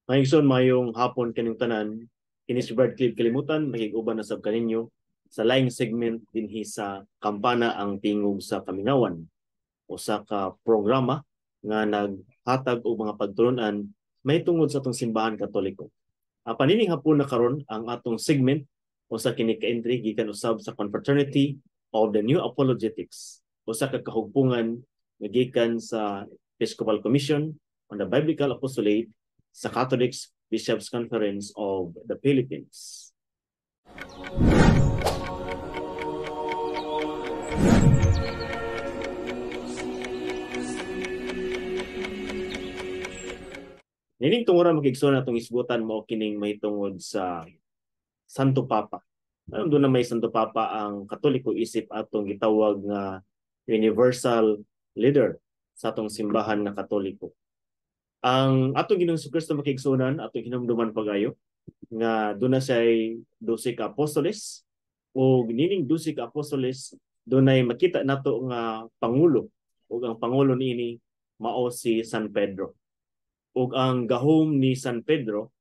Mga igsoon, mayong hapon kaninyong tanan. Kini si Brad Clive Kalimutan, makig-uban na sab kaninyo sa laing segment dinhi sa Kampana, ang Tingog sa Kamingawan. Usa ka programa nga naghatag og mga pagtulunan mahitungod sa atong Simbahan Katoliko. Ang panining hapon na karon, ang atong segment usa kini ka entry gikan usab sa Confraternity of the New Apologetics, usa ka kahugpungan nga gikan sa Episcopal Commission on the Biblical Apostolate sa Catholic Bishops Conference of the Philippines. Nining tungura, mga igsoon, atong isgutan mao kining mahitungod sa Santo Papa. Anong doon na may Santo Papa ang Katoliko isip atong gitawag nga universal leader sa atong simbahan na Katoliko. Ang atong Ginoong Kristo, mga igsuonan, atong hinumduman pagayo nga doon na siya'y 12 ka apostoles, o nining 12 ka apostoles dunay makita nato nga pangulo, ug ang pangulo niini mao si San Pedro. Ug ang gahom ni San Pedro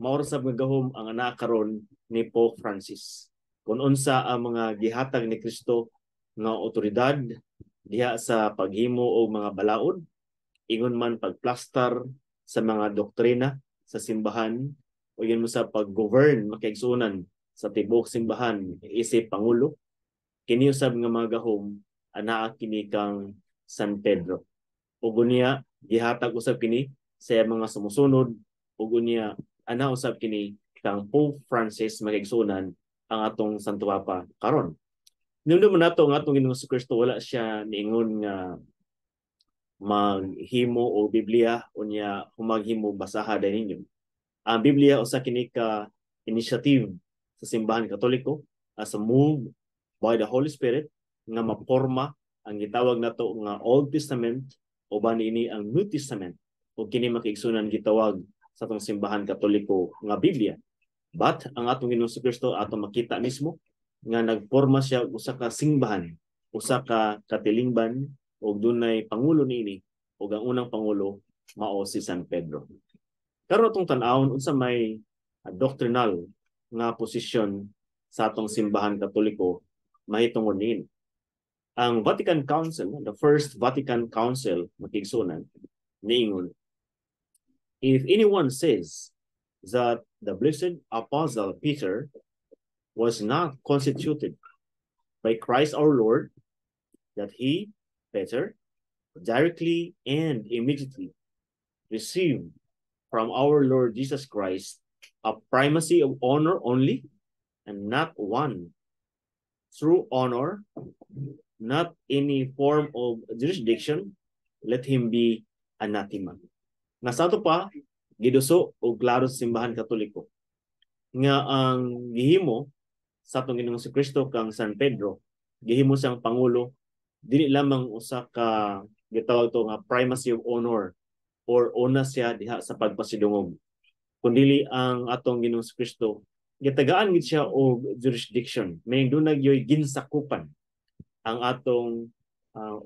mao ra sab nga gahom ang anaa karon ni Pope Francis. Kung unsa ang mga gihatag ni Kristo nga otoridad diha sa paghimo og mga balaod, ingon man pagplastar sa mga doktrina sa simbahan, o yun mo sa pag-govern, mga igsuonan, sa tibuok simbahan isip pangulo, kini usab nga mga gahom anaa kini kang San Pedro. Ug unya gihatag usab kini sa mga sumusunod, ug unya ana usab kini kang Pope Francis, mga igsuonan, ang atong Santo Papa karon. Hinumduman nato ang atong Ginoong Kristo, wala siya niingon nga maghimo og Biblia unya humaghimo basaha din ninyo. Ang Biblia usa kini ka initiative sa Simbahan Katoliko as a move by the Holy Spirit nga maporma ang gitawag nato nga Old Testament uban ini ang New Testament, ug kini, mga igsuonan, gitawag sa atong Simbahan Katoliko nga Biblia. But ang atong Ginoong Kristo, atong makita mismo nga nagporma siya og usa ka simbahan, usa ka katilingban, ug dunay pangulo niini, ug ang unang pangulo mao si San Pedro. Karon atong tan-awon unsa may doctrinal nga posisyon sa atong Simbahan Katoliko mahitungod niini. Ang Vatican Council, the First Vatican Council, mga igsuonan, niingon, "If anyone says that the blessed Apostle Peter was not constituted by Christ our Lord, that he, Peter, directly and immediately received from our Lord Jesus Christ a primacy of honor only, and not one true honor, not any form of jurisdiction, let him be anathema." Nga sa ato pa, giduso og klaro sa Simbahan Katoliko nga ang gihimo sa atong Ginoong Kristo kang San Pedro, gihimo siyang pangulo, dili lamang usa ka gitawag to nga primacy of honor or una siya diha sa pagpasidungog, kundili ang atong Ginoong Kristo gitagaan gid siya og jurisdiction, meaning doon nagyoy ginsakupan ang atong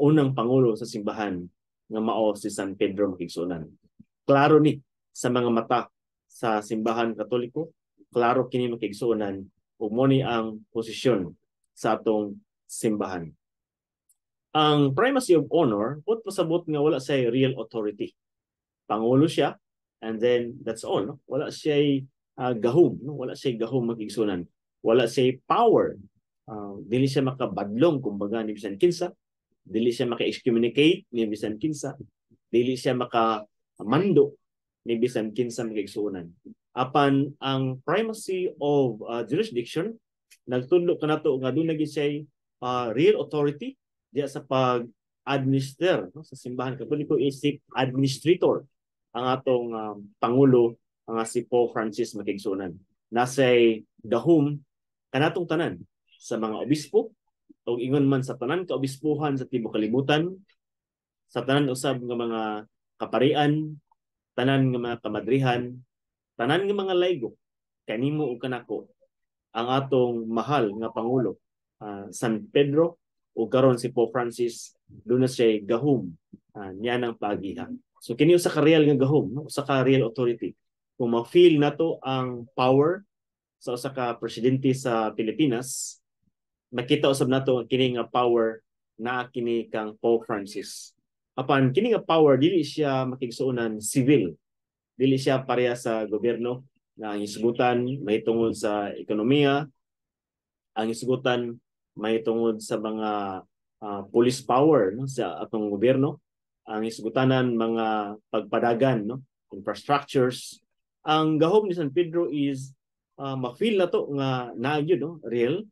unang pangulo sa simbahan nga mao si San Pedro, mga igsuonan. Klaro ni sa mga mata sa Simbahan Katoliko, klaro kini, mga igsuonan, ug mo ni ang posisyon sa atong simbahan. Ang primacy of honor, buot pasabot nga wala siya real authority. Pangulo siya and then that's all, no? Wala siya gahom, no? Wala siya gahom, mga igsuonan. Wala siya power. Dili siya makabadlong kumbaga ni bisan kinsa, dili siya maka-excommunicate ni bisan kinsa, dili siya makamando ni bisan kinsa, mga igsuonan. Apan ang primacy of jurisdiction nagtudlo kanato nga duna gyud siya real authority diya sa pag-administer, no, sa Simbahan Katoliko isip administrator ang atong pangulo ang si Pope Francis, mga igsuonan. Nasay gahom kanatong tanan sa mga obispo o ingon man sa tanan ka obispuhan sa tibuok kalibutan, sa tanan usab nga mga kaparian, tanan nga mga kamadrihan, tanan nga mga laygo, kanimo ug kanako, ang atong mahal nga pangulo San Pedro o karon si Pope Francis, duna siya gahom niya ng pagiha. So kini usa ka real nga gahom, no? Usa ka real authority. Kung ma-feel nato ang power sa usa ka presidente sa Pilipinas, makita usab nato ang kini nga power naa kini kang Pope Francis. Apan kini nga power, dili siya, makigsuonan, civil. Dili siya pareha sa gobyerno nga ang hisgutan mahitungod sa ekonomiya, ang hisgutan mahitungod sa mga police power, no, sa atong gobyerno, ang hisgutanan mga pagpadagan, no, infrastructures. Ang gahom ni San Pedro is ma-feel na to nga naa gyud, no, real.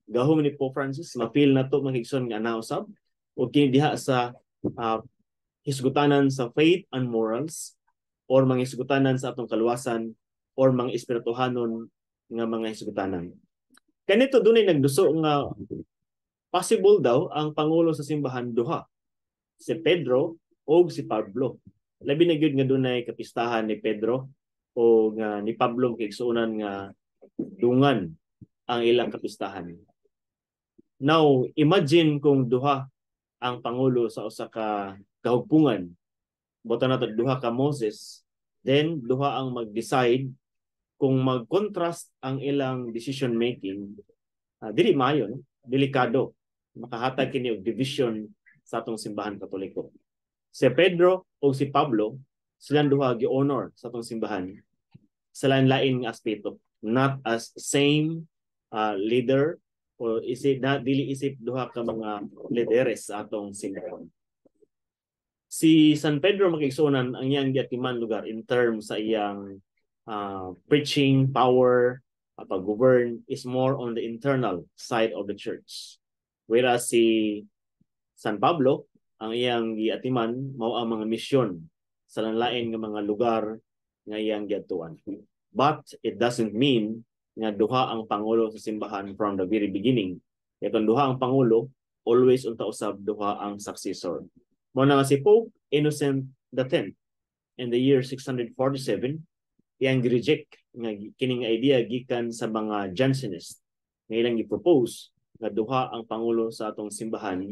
Gahom ni Pope Francis, ma-feel na to, makigsoon, nga nausab o kini diha sa hisgutanan sa faith and morals or mga hisgutanan sa atong kaluwasan or mga espirituhanon nga mga hisgutanan. Kanito dunay nagduso nga possible daw ang pangulo sa simbahan duha, si Pedro o si Pablo. Labi na gyud nga dunay kapistahan ni Pedro o nga ni Pablo, kigsuonan, nga dungan ang ilang kapistahan. Now, imagine kung duha ang pangulo sa usa ka kahugpungan. Bota nato duha ka Moses, then duha ang mag-decide. Kung mag-contrast ang ilang decision making, dili maayo, no? Delikado. Makahatag kini og division sa atong Simbahan Katoliko. Si Pedro o si Pablo, silang duha gi-honor sa atong simbahan sa lain-lain nga aspeto, not as same leader o isip na dili isip duha ka mga lideres sa atong simbahan. Si San Pedro, makigsuonan, ang iyang giatiman lugar in terms sa iyang preaching power, pag-govern is more on the internal side of the church. Whereas si San Pablo, ang iyang giatiman mao ang mga misyon sa lain nga mga lugar nga iyang giadtuan. But it doesn't mean nga duha ang pangulo sa simbahan from the very beginning. Kaya kung duha ang pangulo, always unta usab duha ang successor. Mao na nga si Pope Innocent X in the year 647, iyang reject nga kining idea gikan sa mga Jansenist nga ilang gi-propose nga duha ang pangulo sa atong simbahan,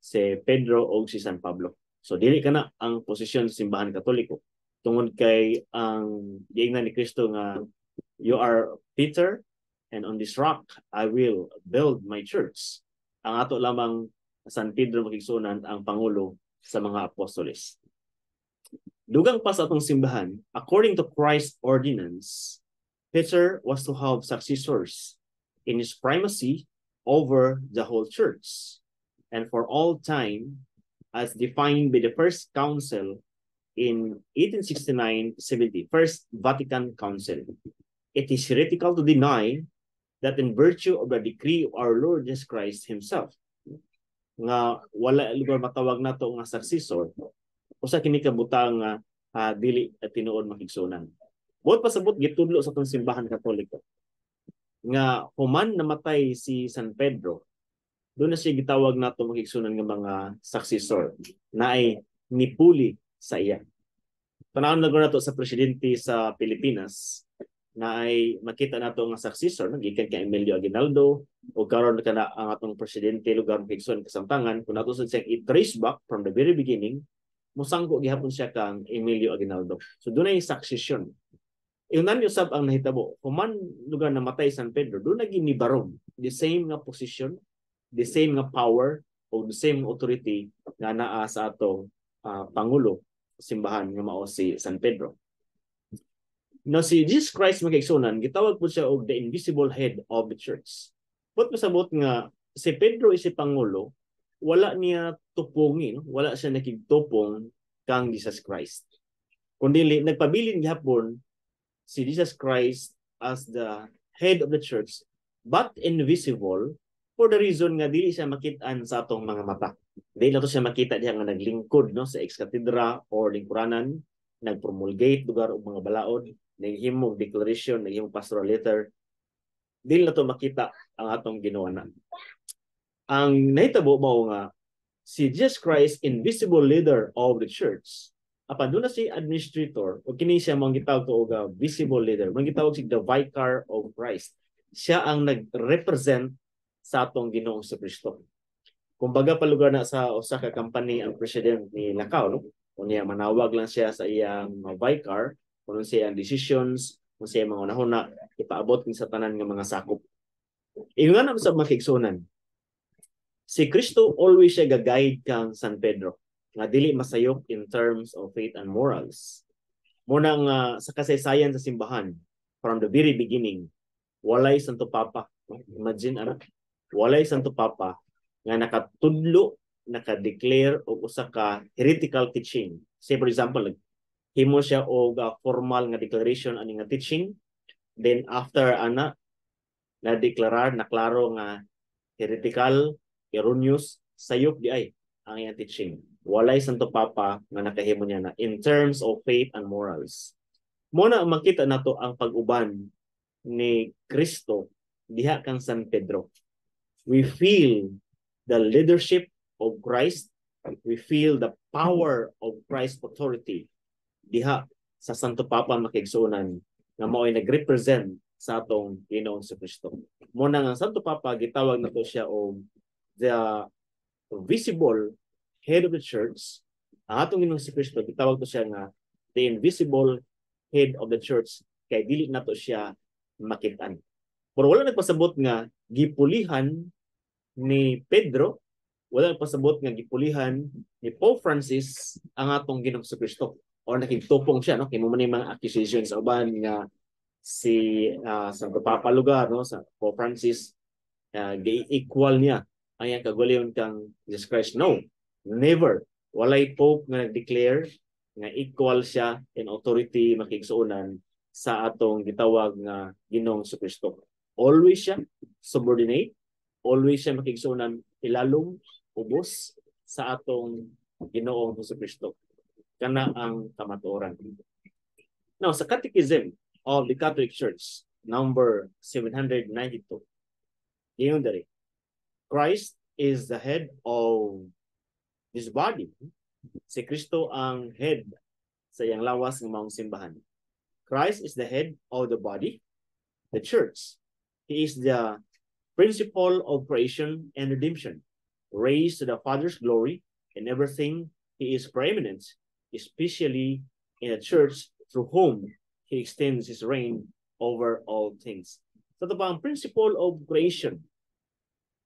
si Pedro o si San Pablo. So dili kana ang posisyon sa Simbahan Katoliko tungod kay ang giingnan ni Kristo nga "You are Peter, and on this rock I will build my church." Ang ato lamang San Pedro, makigsuonan, ang pangulo sa mga apostoles. Dugang pa sa atong simbahan, according to Christ's ordinance, Peter was to have successors in his primacy over the whole church and for all time, as defined by the First Council in 1869-70, First Vatican Council. It is heretical to deny that in virtue of the decree of our Lord Jesus Christ himself, nga wala lugar matawag nato nga successor, usa kini ka butang nga dili at tinuod, makigsuonan. Buot pasabot, gitudlo sa atong Simbahan Katoliko nga human namatay si San Pedro, duna siya gitawag nato, makigsuonan, nga mga successor na ay nipuli sa iya. Tanawon na nato sa presidente sa Pilipinas na ay makita nato nga successor, no, gikan kay Emilio Aguinaldo o karon kana ang atong presidente lugar, makigsuon, kasamtangan kung nato sa siyang i-trace back from the very beginning, musangko gihapon siya kang Emilio Aguinaldo. So dunay succession. Ingnan usab ang nahitabo human lugar namatay San Pedro, duna ginibarog the same nga position, the same nga power o the same authority nga naa sa atong pangulo simbahan nga mao si San Pedro. No, si Jesus Christ, mga, gitawag po siya og the invisible head of the church. Buot pasabot nga si Pedro is si pangulo, wala niya tupongi, no? Wala siya nakigtupong kang Jesus Christ. Kundi nagpabilin gihapon si Jesus Christ as the head of the church but invisible, for the reason nga dili siya makit-an sa atong mga mata. Dili na to siya makita diha nga naglingkod, no, sa ex cathedra or lingkuranan, nagpromulgate lugar og mga balaod, naghimog declaration, naghimog pastoral letter. Dili na to makita ang atong Ginoo na. Ang nahitabo mao nga si Jesus Christ, invisible leader of the church, apan duna si administrator o kini siya mao gitawag to og visible leader, mao gitawag si the vicar of Christ. Siya ang nag-represent sa atong Ginoong Kristo. Kumbaga pa lugar na sa usa ka company ang president ni lakaw, no? Unya manawag lang siya sa iyang vicar. Kung unsay ang decisions, kung unsay mga hunahuna, ipaabot ni sa tanan nga mga sakop. Ingon na sa mga kaigsuonan, si Kristo always siya ga-guide kang San Pedro nga dili masayop in terms of faith and morals. Muna nga sa kasaysayan sa simbahan, from the very beginning, walay Santo Papa. Imagine ana, walay Santo Papa nga nakatudlo, naka-declare og usa ka heretical teaching. Say, for example, himo siya og formal nga declaration ani nga teaching, then after ana na deklarar na klaro nga heretical, erroneous, sayop di ay ang iyang teaching. Walay Santo Papa nga nakahimo niya na in terms of faith and morals. Mo na makita nato ang pag-uban ni Kristo diha kang San Pedro. We feel the leadership of Christ. We feel the power of Christ's authority diha sa Santo Papa, makaigsuonan, nga mao'y nag-represent sa atong Ginoong Kristo. Mo na nga Santo Papa gitawag nato siya og the visible head of the church. Ang atong Ginoong Kristo, gitawag to siya nga the invisible head of the church kay dili nato siya makit-an. Pero wala nagpasabot nga gipulihan ni Pedro, wala nagpasabot nga gipulihan ni Pope Francis ang atong Ginoong Kristo or nakigtupong siya, no? Kay mo man mga accusations sa uban nga si Santo Papa lugar, no, sa Pope Francis, gi-equal niya ang iyang kaugalingon kang Jesus Christ. No, never. Walay Pope nga nag-declare nga equal siya in authority, makigsuonan, sa atong gitawag nga Ginoong Kristo. Always siya subordinate, always siya, makigsuonan, ilalom, ubos sa atong Ginoong Kristo. Kana ang kamatuoran. Now, sa Catechism of the Catholic Church, number 792, ingon diri, Christ is the head of this body. Si Kristo ang head sa iyang lawas ng maong simbahan. Christ is the head of the body, the church. He is the principle of creation and redemption, raised to the Father's glory. In everything he is preeminent, especially in the church, through whom he extends his reign over all things. So ito pa ang principle of creation,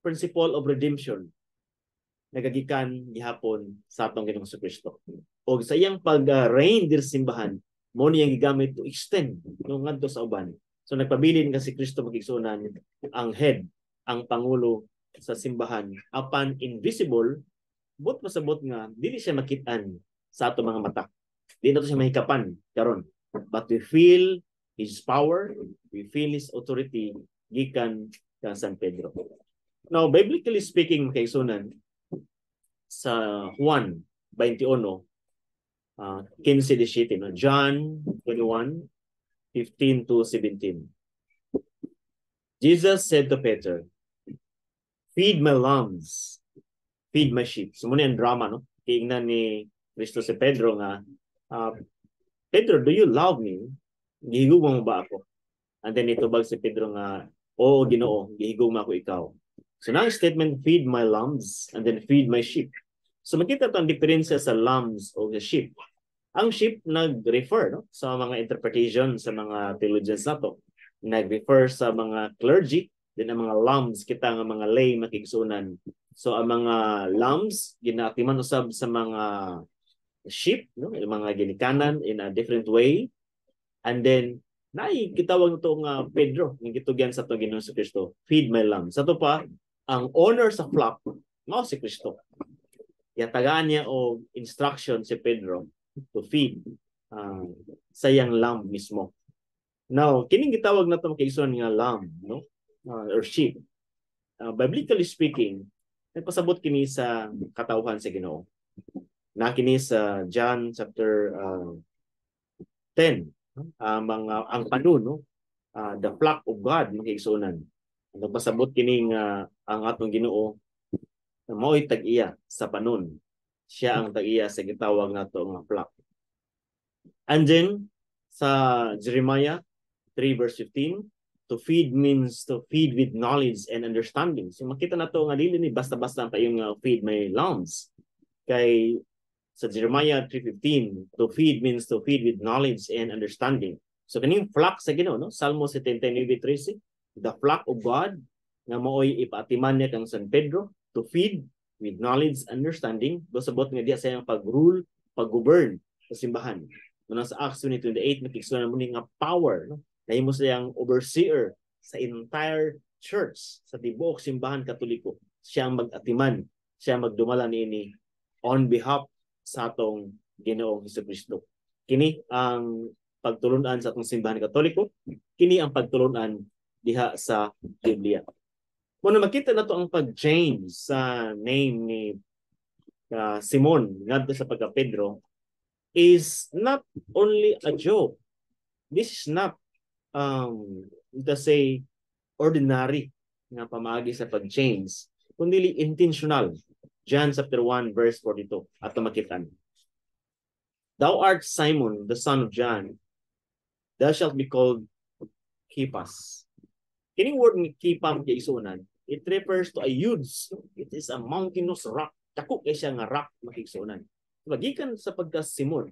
principle of redemption, nagagikan gihapon sa atong Ginoong Kristo. O sa iyang pag-reign diri sa simbahan, mo niyang gigamit to extend no ngadto sa uban. So nagpabilin ka si Kristo, makigsuonan, ang head, ang pangulo sa simbahan, apan invisible, buot pasabot nga dili siya makit-an sa ato mga mata. Di nato siya mahikapan karon. But we feel his power, we feel his authority gikan kang San Pedro. Now, biblically speaking, kaigsuonan, sa Juan 21, 15-17, no? John 21, 15 to 17. Jesus said to Peter, "Feed my lambs, feed my sheep." So muna ang drama, no? Kiingnan ni Kristo si Pedro nga, "Pedro, do you love me? Gihigugma mo ba ako?" And then itubag si Pedro nga, "Oo, Ginoo, gihigugma ko ikaw." So now statement, "Feed my lambs" and then "feed my sheep." So makita to ang diferensya sa lambs o the sheep. Ang sheep nag-refer, no, sa mga interpretation sa mga theologians nato. Nag-refer sa mga clergy, din ang mga lambs kita nga mga lay, makigsuonan. So ang mga lambs ginatiman usab sa mga sheep, no, yung mga ginikanan in a different way. And then naay gitawag to nga Pedro nga gitugyan sa atong Ginoong Kristo, "Feed my lambs." Sa to pa, ang owner sa flock mao si Kristo. Yatagaan niya og instruction si Pedro to feed sa iyang lamb mismo. Now, kining gitawag nato, mga nga lamb, no? Or sheep. Biblically speaking, nagpasabot kini sa katawhan sa Ginoo. Na kini sa John chapter 10, mga ang panon, no? The flock of God, mga kaigsuonan. Nagpasabot kini nga ang atong Ginoo mao'y tag-iya sa panon. Siya ang tag-iya sa gitawag nato nga flock. And then sa Jeremiah 3 verse 15, to feed means to feed with knowledge and understanding. So makita nato nga dili ni basta-basta ang payong feed my lambs. Kay Sa Jeremiah 3:15, to feed means to feed with knowledge and understanding. So kining flock sa Ginoo, no? Salmo 79:13, the flock of God nga maoy ipaatiman niya kang San Pedro to feed with knowledge, understanding, sabot nga diya sa iyang pag-rule, pag-govern sa simbahan. Muna sa Acts 20:28, makigsunan mo ni nga power, no? Nahimo siyang overseer sa entire church, sa tibuok Simbahan Katoliko. Siya ang mag-atiman, siya ang magdumala niini on behalf sa atong Ginoong Hesukristo. Kini ang pagtulunan sa atong Simbahan Katoliko, kini ang pagtulunan diha sa Biblia. Muna makita nato ang pag-change sa name ni Simon ngadto sa pagka Pedro is not only a joke. This is not let's say ordinary nga pamaagi sa pag-change, kundi intentional. John chapter 1 verse 42 ato makitan. "Thou art Simon, the son of John. Thou shalt be called Cephas." Kining word ni Kepa, mga, it refers to a huge, it is a mountainous rock. Dako kay siya nga rock, makigsuonan. Magikan sa pagka Simon,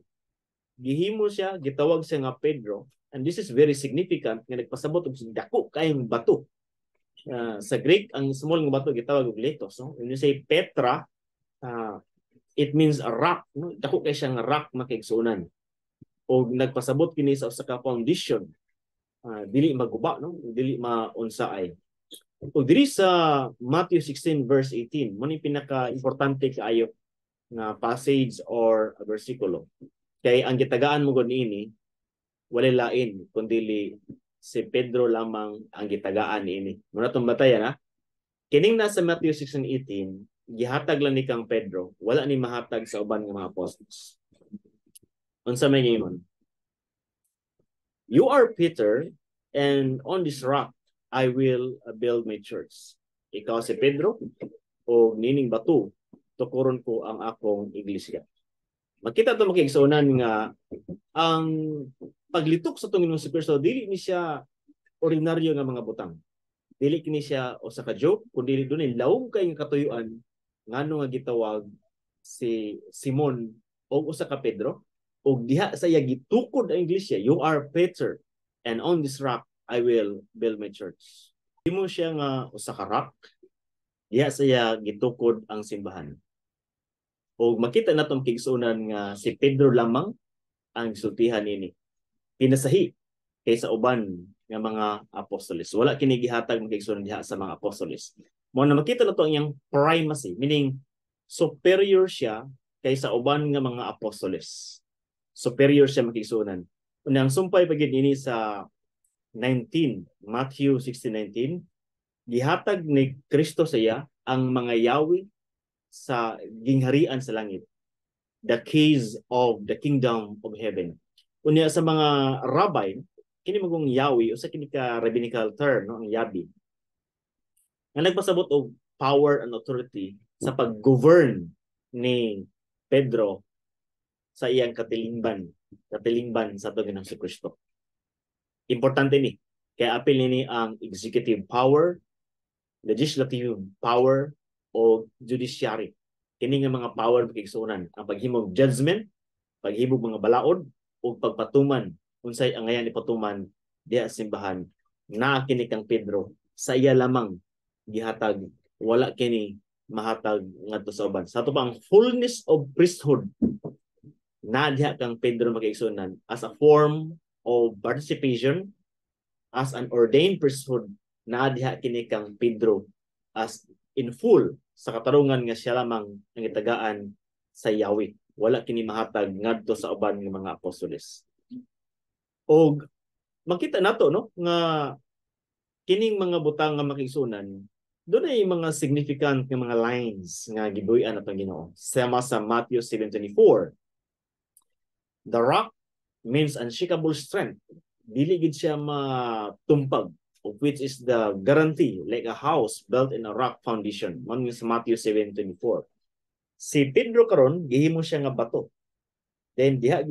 gihimo siya, gitawag siya nga Pedro, and this is very significant nga nagpasabot og dako kayong bato. Sa Greek, ang small nga bato gitawag og lithos. No? When you say Petra, it means a rock. No? Dako kay siya nga rock, makigsuonan. O nagpasabot kini sa usa ka foundation. Dili maguba, no? Dili maunsaay. O diri sa Matthew 16 verse 18, mo ni pinaka-importante kaayo nga passage or versikulo. Kay ang gitagaan mo gud niini walay lain kundi si Pedro lamang ang gitagaan niini. Muna itong batayan ha. Kining nasa Matthew 16:18, gihatag lang ni kang Pedro, wala ni mahatag sa uban nga mga apostles. Unsa may giingon? "You are Peter, and on this rock I will build my church." Ikaw si Pedro, o nining bato, tukuron ko ang akong iglesia. Makita ito, makigsuonan, nga ang paglitok sa atong Ginoong Kristo dili ni siya ordinaryo nga mga butang. Dili kini siya usa ka joke, kundi dunay lawom kay nga katuyuan ngano nga gitawag si Simon og usa ka Pedro og diha sa iya gitukod ang iglesia. "You are Peter, and on this rock I will build my church." Himo siya nga usa ka rock, diha sa iya gitukod ang simbahan. Og makita natong kigsuonan nga si Pedro lamang ang gisultihan nini. Pinasahi kaysa uban nga mga apostoles. Wala kini gihatag, makigsuonan, diha sa mga apostoles. Mo na makita nato ang iyang primacy, meaning superior siya kaysa uban nga mga apostoles. Superior siya, makigsuonan. Unang sumpay pa ini sa 19, Matthew 16:19, gihatag ni Kristo sa iya ang mga yawi sa gingharian sa langit. The keys of the kingdom of heaven. Unya sa mga rabbi, kini magong yawi usa kini ka rabbinical term, no, ang yabi. Nga nagpasabot og power and authority sa pag-govern ni Pedro sa iyang katilingban sa atong Ginoong Kristo. Importante ni kaya apil nini ang executive power, legislative power o judiciary. Kini nga mga power, makigsuonan, ang paghimog judgment, paghimog mga balaod ug pagpatuman unsay angayan ipatuman diha sa simbahan. Naa kini kang Pedro, sa iya lamang gihatag, wala kini mahatag ngadto sa uban. Sa ato pa ang fullness of priesthood na diha kang Pedro, makigsuonan, as a form of participation as an ordained priesthood, na diha kini kang Pedro as in full sa katarungan nga siya lamang ang gitagaan sa Yahweh. Wala kini mahatag ngadto sa uban nga mga apostoles. Og makita nato, no, nga kining mga butang nga, makigsuonan, dunay mga significant nga mga lines nga gibuy-an atong Ginoo. Sama sa Matthew 7:24. The rock means unshakable strength. Dili gid siya matumpag, of which is the guarantee, like a house built in a rock foundation. Man sa Matthew 7:24. Si Pedro karon gihimo siya nga bato. Then diha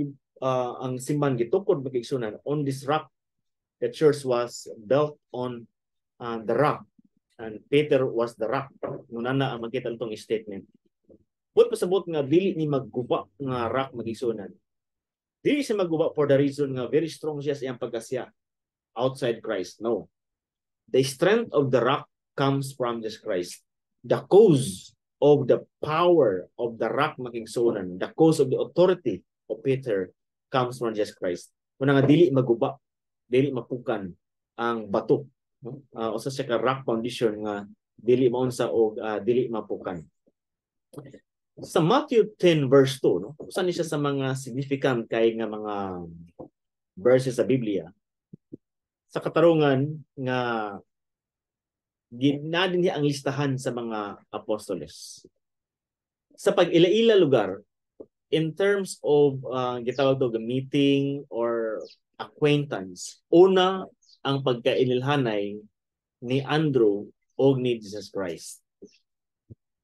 ang simbahan gitukod, makigsuonan, on this rock. The church was built on the rock and Peter was the rock. Muna na ang makita nitong statement. Buot pasabot nga dili ni magguba nga rock, mga igsuonan. Dili siya magguba for the reason nga very strong siya sa iyang pagkasiya outside Christ. No. The strength of the rock comes from Jesus Christ. The cause of the power of the rock, mga igsuonan, the cause of the authority of Peter comes from Jesus Christ. Muna nga dili maguba, dili mapukan ang bato. No? Usa siya ka rock foundation nga dili maunsa og dili mapukan. Sa Matthew 10 verse 2, no? Usa ni siya sa mga significant kay nga mga verses sa Biblia. Sa katarungan nga naa dinhi ang listahan sa mga apostoles. Sa pag-ila-ila lugar, in terms of gitawag to meeting or acquaintance, una ang pagkainilhanay ni Andrew o ni Jesus Christ.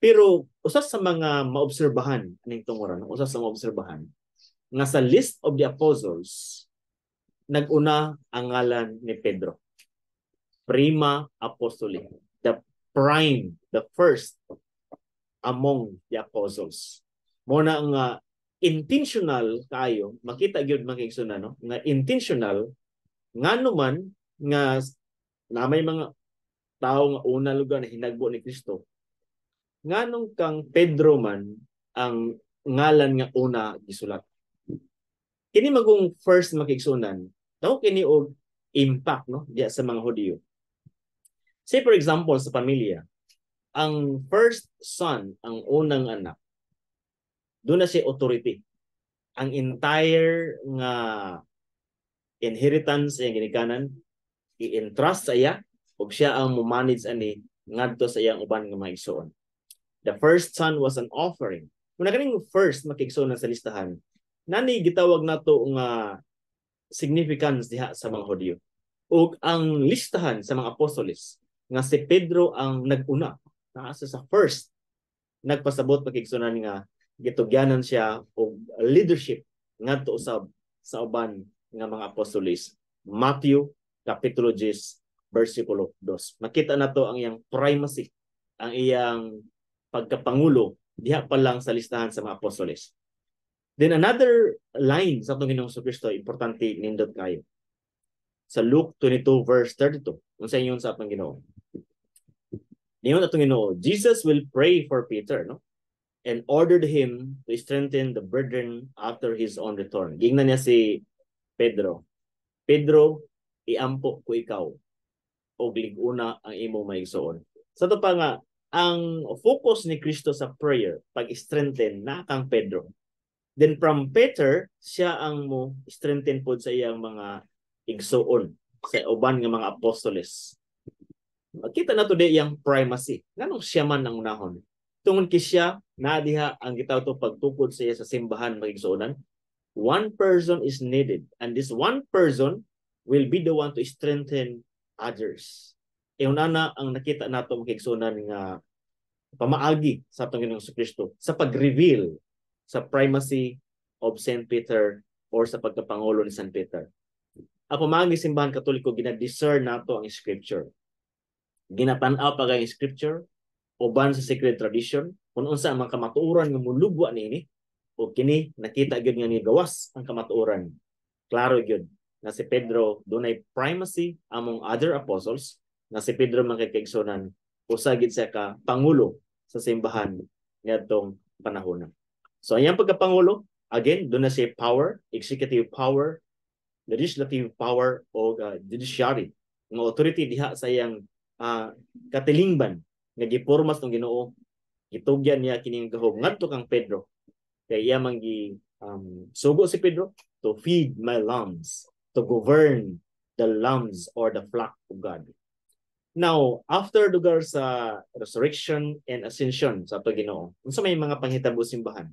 Pero usa sa mga maobserbahan ning tunguran, usa sa maobserbahan nga sa list of the apostles, nag-una ang ngalan ni Pedro. Prima apostoli, the prime, the first among the apostles. Mo na nga intentional kayo, makita gyud, mga igsoon, no, nga intentional ngano man nga na may mga tao nga una lugar na hinagbo ni Kristo, nganong kang Pedro man ang ngalan nga una gisulat? Kini magong first, mga igsuonan, daw kini og impact, no, diya sa mga Hudiyo. Say for example, sa pamilya, ang first son, ang unang anak, duna siya authority. Ang entire nga inheritance iyang ginikanan i-entrust sa iya ug siya ang mo-manage ani ngadto sa iyang uban nga mga igsoon. The first son was an offering. Muna kaning first, mga igsuonan, sa listahan, nani gitawag nato nga significance diha sa mga Hudiyo. Ug ang listahan sa mga apostoles nga si Pedro ang nag-una, naa sa first, nagpasabot, mga igsuonan, nga gitugyanan siya og leadership ngadto usab sa uban nga mga apostoles. Matthew kapitulo 10 versikulo 2. Makita nato ang iyang primacy, ang iyang pagkapangulo diha pa lang sa listahan sa mga apostoles. Then another line sa atong Ginoong Kristo, importante, nindot kayo. Sa Luke 22 verse 32, unsa ingon sa atong Ginoo? Ningon atong Ginoo, Jesus will pray for Peter, no? And ordered him to strengthen the brethren after his own return. Gingnan niya si Pedro, "Pedro, iampo ko ikaw og lig-una ang imong maigsoon." Sa to pa nga ang focus ni Kristo sa prayer, pag-strengthen na kang Pedro. Then from Peter, siya ang mo strengthen pod sa iyang mga igsoon, sa uban nga mga apostoles. Makita na to di iyang primacy. Nganong siya man ang unahon? Tungod kay siya na diha ang gitawag to pagtukod sa iya sa simbahan, mga igsuonan. One person is needed and this one person will be the one to strengthen others. Ingon na ang nakita nato, mga igsuonan, nga pamaagi sa atong Ginoong Kristo sa pag-reveal sa primacy of Saint Peter or sa pagkapangulo ni Saint Peter. Ang pamaagi Simbahan Katoliko, gina-discern nato ang scripture. Ginatan-aw pa ang scripture uban sa sacred tradition kung unsa ang mga kamatuoran nga mulugwa niini, o kini nakita gyud nga ni gawas ang kamatuoran. Klaro gyud na si Pedro dunay primacy among other apostles, na si Pedro, mga kaigsuonan, usa gid siya ka pangulo sa simbahan niadtong panahon. So ang iyang pagkapangulo, again, duna siya power, executive power, legislative power o judiciary nga authority diha sa iyang katilingban nga gipormas ng Ginoo. Gitugyan niya kining gahom ngadto kang Pedro kay iya man gi sugo si Pedro to feed my lambs, to govern the lambs or the flock of God. Now, after lugar sa resurrection and ascension sa ato Ginoo, unsa may mga panghitabo simbahan?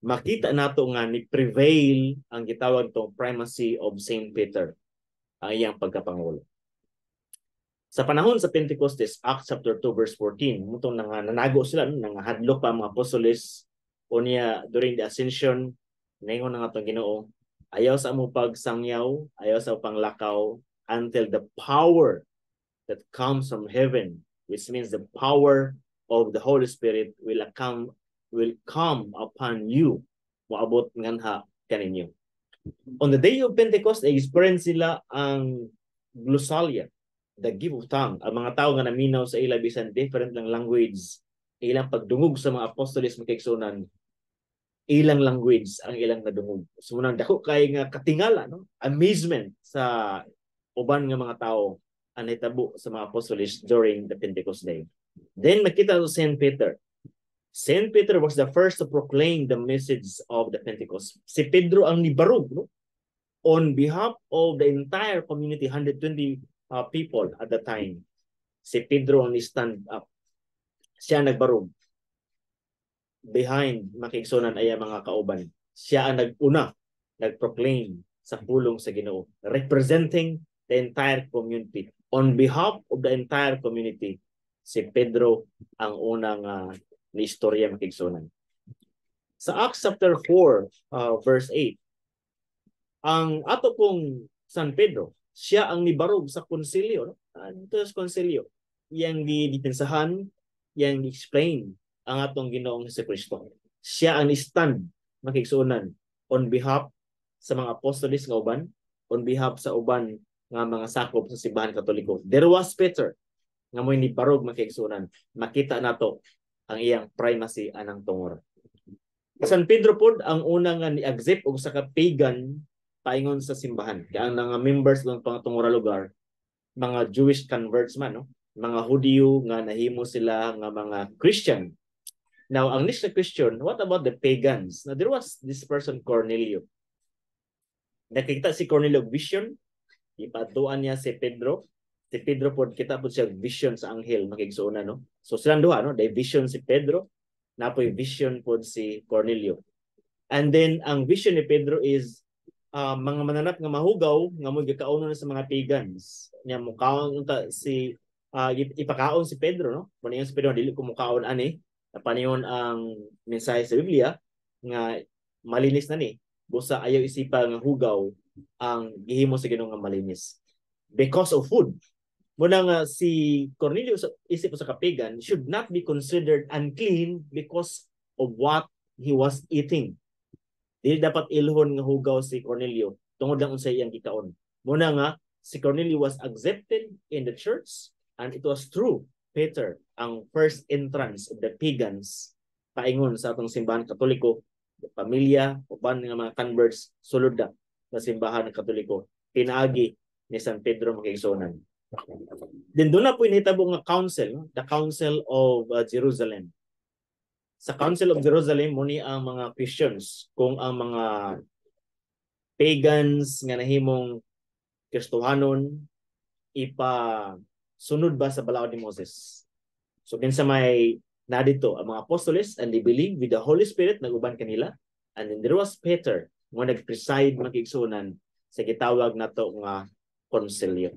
Makita nato nga ni prevail ang gitawag tong primacy of Saint Peter, ang iyang pagkapangulo. Sa panahon sa Pentecostes, Acts chapter 2 verse 14, mutong nang nanago sila, no? Nangahadlok pa ang mga apostoles unya during the ascension, ningon na nga atong Ginoo, "Ayaw sa mo pagsangyaw, ayaw sa panglakaw until the power that comes from heaven," which means the power of the Holy Spirit, will come will come upon you. Moabot nganha kaninyo. On the day of Pentecost, experience sila ang glossolalia, the gift of tongue. Ang mga tao nga naminaw sa ila bisan different lang language, ilang pagdungog sa mga apostoles, mga kaigsuonan, ilang language ang ilang nadungog. So munang dako kay nga katingala, no? Amazement sa uban nga mga tao ang nahitabo sa mga apostoles during the Pentecost day. Then makita sa Saint Peter. Saint Peter was the first to proclaim the message of the Pentecost. Si Pedro ang nibarog, no? On behalf of the entire community, 120 people at the time. Si Pedro ang ni-stand up. Siya nagbarog. Behind, mga kaigsuonan, ay ang mga kauban. Siya ang nag-una, nag-proclaim sa pulong sa Ginoo, representing the entire community. On behalf of the entire community, si Pedro ang unang ni istorya, mga kaigsuonan. Sa Acts chapter 4, verse 8, ang ato pong San Pedro, siya ang nibarog sa konsilyo. No? Ito sa konsilyo. Iyang gidipinsahan, iyang explain ang atong Ginoong Kristo. Siya ang ni-stand, mga kaigsuonan, on behalf sa mga apostoles nga uban, on behalf sa uban nga mga sakop sa Simbahan Katoliko. There was Peter nga mo'y nibarog, mga kaigsuonan. Makita nato ang iyang primacy anang tungor. San Pedro pod ang una nga ni-accept og sa ka pagan paingon sa simbahan. Kaya ang mga members ng pangatungura lugar, mga Jewish converts man, no? Mga Hudiyo nga nahimo sila nga mga Christian. Now, ang next na question, what about the pagans? Now, there was this person, Cornelio. Nakita si Cornelio vision, ipatuan niya si Pedro. Si Pedro pod, kita pod siya vision sa anghel, mga kaigsuonan, no? So silang duha, no? May vision si Pedro, napoy vision pod si Cornelio. And then ang vision ni Pedro is mga mananap nga mahugaw nga mo gikaonon sa mga pagans. Nya mukaon unta si ipakaon si Pedro, no? Paniyon si Pedro, "Dili ko mukaon ani." Paniyon ang mensahe sa Biblia nga malinis na ni. Busa ayaw isipa nga hugaw ang gihimo sa Ginoo nga malinis. Because of food. Muna nga si Cornelius isip sa ka-pagan should not be considered unclean because of what he was eating. Dili dapat ilhon nga hugaw si Cornelio tungod lang unsay iyang gikaon. Muna nga si Cornelio was accepted in the church and it was through Peter ang first entrance of the pagans paingon sa atong Simbahan Katoliko, pamilya uban nga mga converts sulod na sa Simbahan Katoliko pinaagi ni San Pedro, mga kaigsuonan. Then doon na po inhitabo nga council, the Council of Jerusalem. Sa Council of Jerusalem mo ni ang mga questions kung ang mga pagans nga nahimong Kristohanon ipa sunod ba sa balaod ni Moses. So kinsa may na dito ang mga apostoles and they believe with the Holy Spirit naguban kanila, and then there was Peter nga nag-preside, mga kaigsuonan, sa gitawag nato nga konsilyo.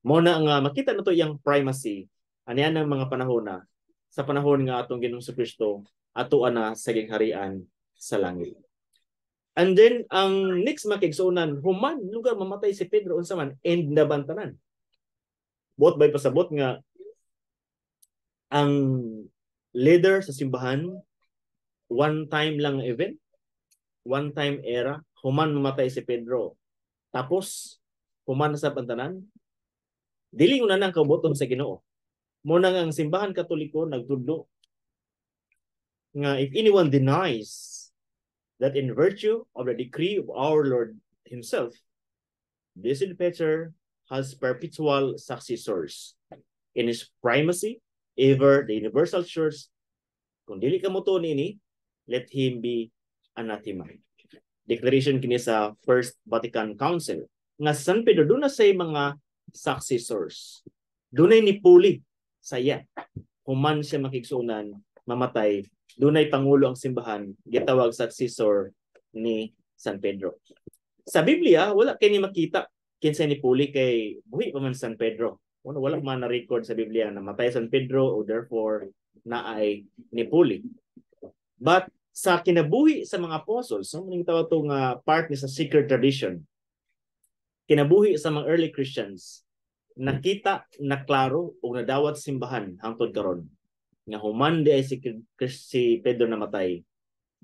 Mo na nga makita nato iyang primacy aniya ng mga panahon na sa panahon nga atong Ginoong Kristo ato ana sa gingharian sa langit. And then ang next, mga kaigsuonan, human lugar mamatay si Pedro, unsa man end na bantanan? Buot bay pasabot nga ang leader sa simbahan one time lang event, one time era, human mamatay si Pedro? Tapos human sa pantanan, dili na nang kabuton sa Ginoo. Muna nga ang Simbahan Katoliko nagtudlo nga if anyone denies that in virtue of the decree of our Lord himself, Blessed Peter has perpetual successors in his primacy over the universal church, kung dili ka mo nini, let him be anathema. Declaration kini sa First Vatican Council nga San Pedro doon na say mga successors. Dunay ni puli sa iya. Human siya, mga kaigsuonan, mamatay, dunay pangulo ang simbahan, gitawag successor ni San Pedro. Sa Biblia, wala kini makita kinsa ni puli kay buhi pa man San Pedro. Wala, wala man na record sa Biblia na matay San Pedro o therefore na ay ni puli. But sa kinabuhi sa mga apostles, no, maning tawag itong part ni sa secret tradition, kinabuhi sa mga early Christians, nakita na klaro o nadawat simbahan hangtod karon Nga human di ay si Pedro namatay,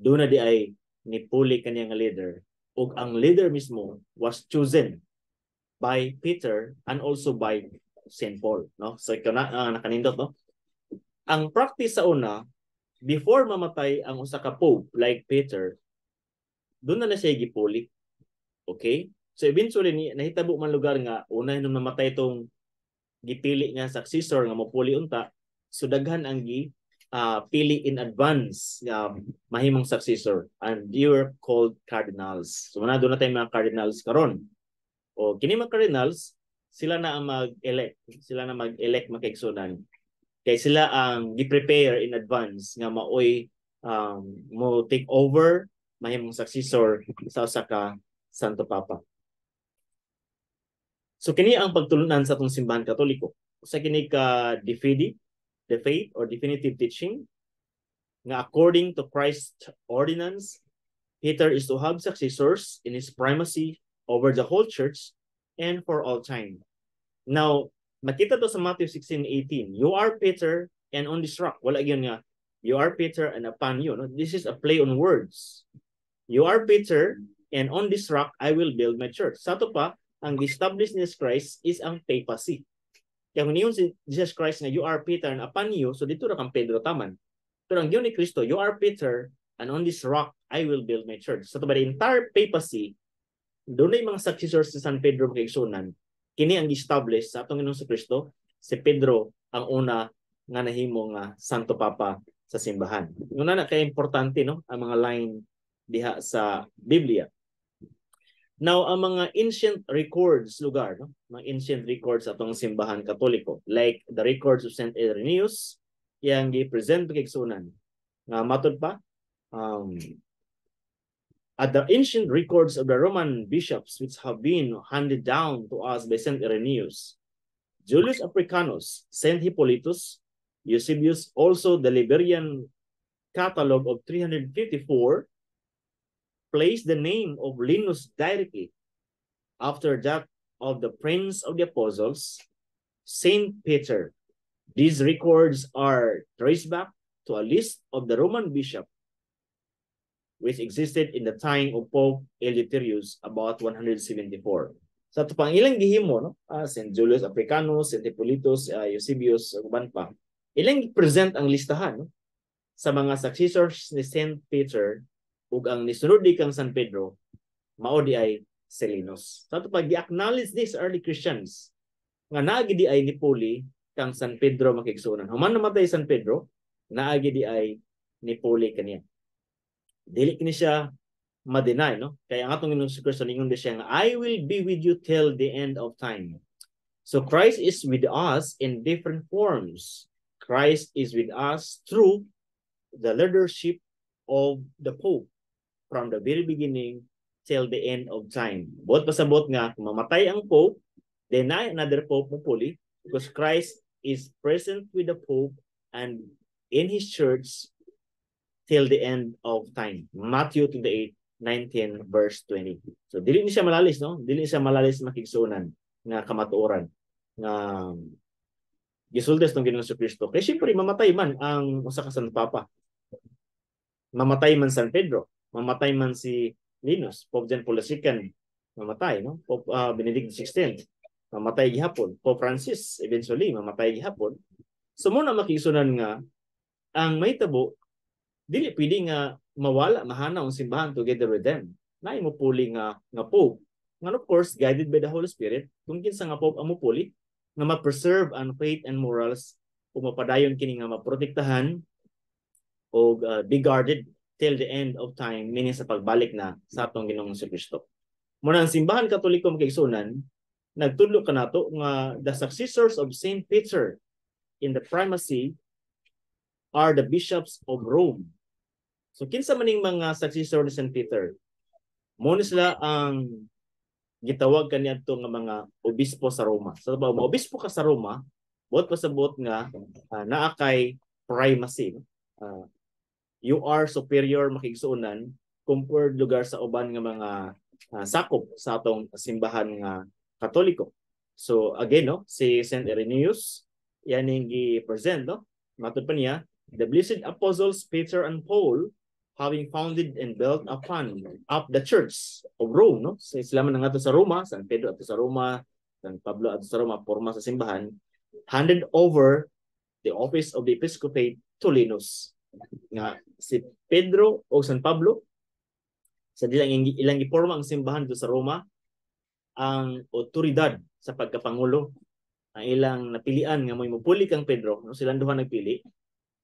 doon na di ay nipuli kaniya nga leader, ug ang leader mismo was chosen by Peter and also by St. Paul, no? So ikaw na nakanindot, no? Ang practice sa una, before mamatay ang usa ka pope like Peter, doon na siya gipuli. Okay? So eventually ni nahitabo man lugar nga una nung namatay tong gipili nga successor nga mopuli unta, so daghan ang gi pili in advance nga mahimong successor, and they were called cardinals. So muna doon na tayo mga cardinals karon. O kini mga cardinals, sila na ang mag-elect. Sila na mag-elect, makaigsunan. Kay sila ang gi-prepare in advance nga maoy mo take over, mahimong successor sa usa ka Santo Papa. So kini ang pagtulunan sa atong Simbahan Katoliko. Usa kini ka de fide, the faith or definitive teaching nga according to Christ's ordinance, Peter is to have successors in his primacy over the whole church and for all time. Now, makita to sa Matthew 16:18. "You are Peter, and on this rock." Wala gyud nga "You are Peter and upon you." No? This is a play on words. "You are Peter, and on this rock I will build my church." Sa ato pa, ang establish ni Christ is ang papacy. Kaya kung niyon si Jesus Christ nga "You are Peter and upon you," so dito ra kang Pedro taman. Pero ang giyon ni Kristo, "You are Peter, and on this rock I will build my church." So ba the entire papacy, doon na mga successors si San Pedro, makaigsunan, kini ang establish sa atong Ginoong Kristo, si Pedro ang una nga nahimo nga Santo Papa sa simbahan. Una na kay importante, no, ang mga line diha sa Biblia. Now, ang mga ancient records lugar, no, mga ancient records atong Simbahan Katoliko, like the records of Saint Irenaeus, iyang gi-present, kigsunan. Nga matod pa, at the ancient records of the Roman bishops which have been handed down to us by Saint Irenaeus, Julius Africanus, Saint Hippolytus, Eusebius, also the Liberian Catalog of 354, placed the name of Linus directly after that of the Prince of the Apostles, Saint Peter. These records are traced back to a list of the Roman bishop which existed in the time of Pope Eleutherius about 174. Sa ato pang ilang gihimo, no? St. Julius Africanus, St. Hippolytus, Eusebius, uban pa. Ilang present ang listahan, no, sa mga successors ni St. Peter, ug ang nisunod di kang San Pedro mao di ay si Linus. Sa ato pag gi-acknowledge this early Christians nga naagi di ay nipuli kang San Pedro, makigsunan. Human namatay San Pedro, naagi di ay nipuli kaniya. Dili kini siya ma-deny, no? Kaya ang atong Ginoong Kristo ningon di siya nga "I will be with you till the end of time." So Christ is with us in different forms. Christ is with us through the leadership of the Pope from the very beginning till the end of time. Buot pasabot nga kung mamatay ang Pope, then na another Pope mo puli because Christ is present with the Pope and in his church till the end of time. Matthew 28, 19 verse 20. So dili ni siya malalis, no? Dili siya malalis, makigsunan, nga kamatuoran nga gisulti ng Ginoong Kristo. Kay syempre mamatay man ang usa ka Santo Papa. Mamatay man San Pedro, mamatay man si Linus, Pope John Paul II, mamatay, no? Pope Benedict XVI, mamatay gihapon. Pope Francis, eventually mamatay gihapon. So mo na makigsunan nga ang mahitabo, dili pwede nga mawala, mahanaw ang simbahan together with them. Naay mo puli nga Pope. Nga of course guided by the Holy Spirit kung kinsa nga Pope ang mupuli nga ma-preserve ang faith and morals ug mapadayon kini nga maprotektahan o be guarded till the end of time, meaning sa pagbalik na sa atong Ginoong Kristo. Muna ang Simbahan Katoliko, makaigsunan, nagtudlo kanato nga the successors of Saint Peter in the primacy are the bishops of Rome. So kinsa maning mga successor ni Saint Peter? Mo ni sila ang gitawag kaniadto nga mga obispo sa Roma. So ba mo obispo ka sa Roma, buot pasabot nga naa kay primacy. You are superior, makigsuonan, compared lugar sa uban nga mga sakop sa atong Simbahan nga Katoliko. So again, no, si Saint Irenaeus yan ang gi-present, no? Matod pa niya, The blessed apostles Peter and Paul, having founded and built upon up the church of Rome, no? So, sila man nga sa Roma, San Pedro ato sa Roma, San Pablo ato sa Roma, porma sa simbahan, handed over the office of the episcopate to Linus. Nga si Pedro o San Pablo sa dilang ilang giporma ang simbahan do sa Roma, ang otoridad sa pagkapangulo ang ilang napilian nga mo'y mupuli kang Pedro, no, silang duha nagpili,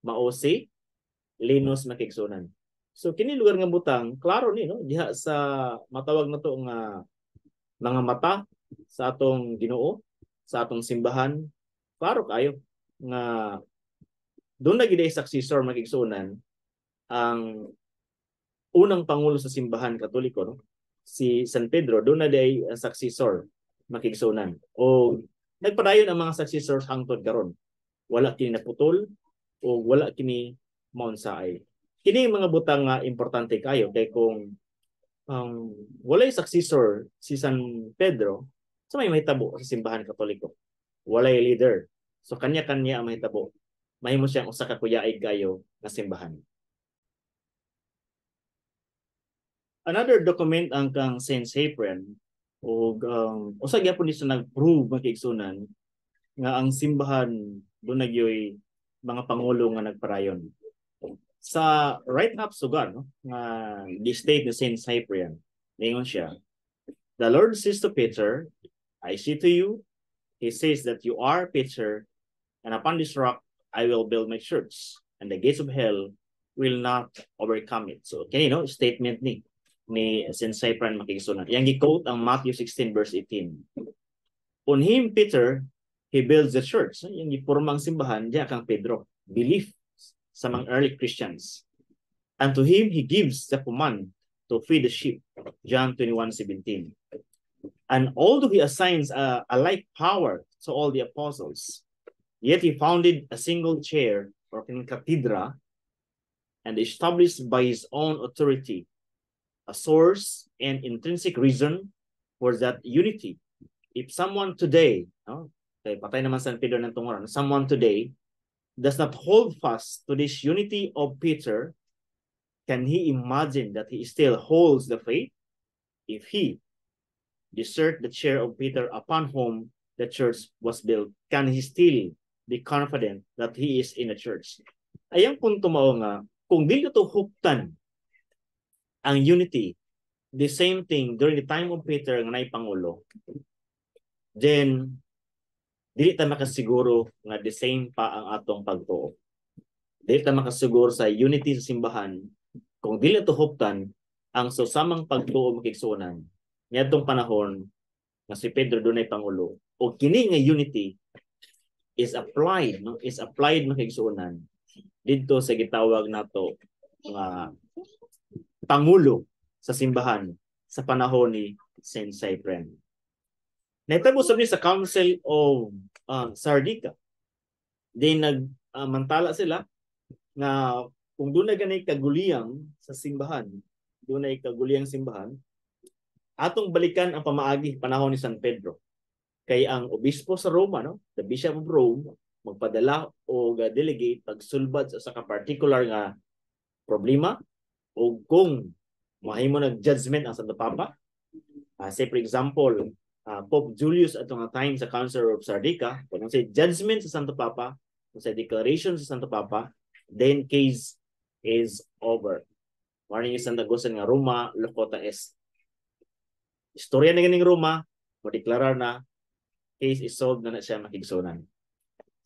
mao si Linus, makigsunan. So kini lugar nga butang klaro ni, no, diha sa matawag na to nga mga mata sa atong Ginoo, sa atong simbahan, klaro kayo nga doon na gid successor, makigsunan, ang unang pangulo sa simbahan Katoliko, no, si San Pedro, doon na day ang successor, makigsunan, o nagpadayon ang mga successors hangtod karon. Wala kini naputol o wala kini maunsaay. Kini mga butang nga importante kayo kay kung walay successor si San Pedro, sa may mahitabo sa simbahan Katoliko? Walay leader. So kanya-kanya ang mahitabo. Mahimo siyang usa ka kuyaig kayo nga simbahan. Another document ang kang Saint Cyprian ug usa gyapon ni siya nag-prove, makigsunan, nga ang simbahan doon nagyoy mga pangulo nga nagparayon. Sa right up sugar, no, nga the state ni Saint Cyprian, ningon siya, "The Lord says to Peter, 'I say to you,' he says, 'that you are Peter, and upon this rock I will build my church, and the gates of hell will not overcome it." So kini, no, statement ni Saint Cyprian, makigsunan. Yang gi-quote ang Matthew 16 verse 18. On him, Peter, he builds the church. Yang gipurma ang simbahan diya kang Pedro. Belief sa mga early Christians. And to him he gives the command to feed the sheep. John 21:17. And although he assigns a like power to all the apostles, yet he founded a single chair or cathedra and established by his own authority a source and intrinsic reason for that unity. If someone today, no, kay patay naman San Pedro ng tungoran, someone today does not hold fast to this unity of Peter, can he imagine that he still holds the faith? If he desert the chair of Peter upon whom the church was built, can he still be confident that he is in the church? Ayang punto mao nga, kung dili to huptan ang unity, the same thing during the time of Peter nga naay pangulo, then dili ta makasiguro nga the same pa ang atong pagtuo. Dili ta makasiguro sa unity sa simbahan kung dili to huptan ang susamang pagtuo, makigsuonan, niadtong panahon nga si Pedro dunay pangulo o kini nga unity is applied, no, is applied, makigsuonan, didto sa gitawag nato nga pangulo sa simbahan sa panahon ni Saint Cyprian. Nahitabo sab ni sa Council of Sardica. Then nagmantala sila nga kung doon na gani kaguliyang sa simbahan, doon na kaguliyang simbahan, atong balikan ang pamaagi panahon ni San Pedro. Kay ang obispo sa Roma, no, the Bishop of Rome, magpadala o delegate pagsulbad sa usa ka particular nga problema o kung mahimo nag-judgment ang Santo Papa. Say for example, Pope Julius ato nga time sa Council of Sardica, kung say judgment sa Santo Papa, kung say declaration sa Santo Papa, then case is over. Warning is Santa Augustine nga "Roma locuta est." Istorya na ganing Roma, mo-deklarar na, case is solved na na siya, makigsunan.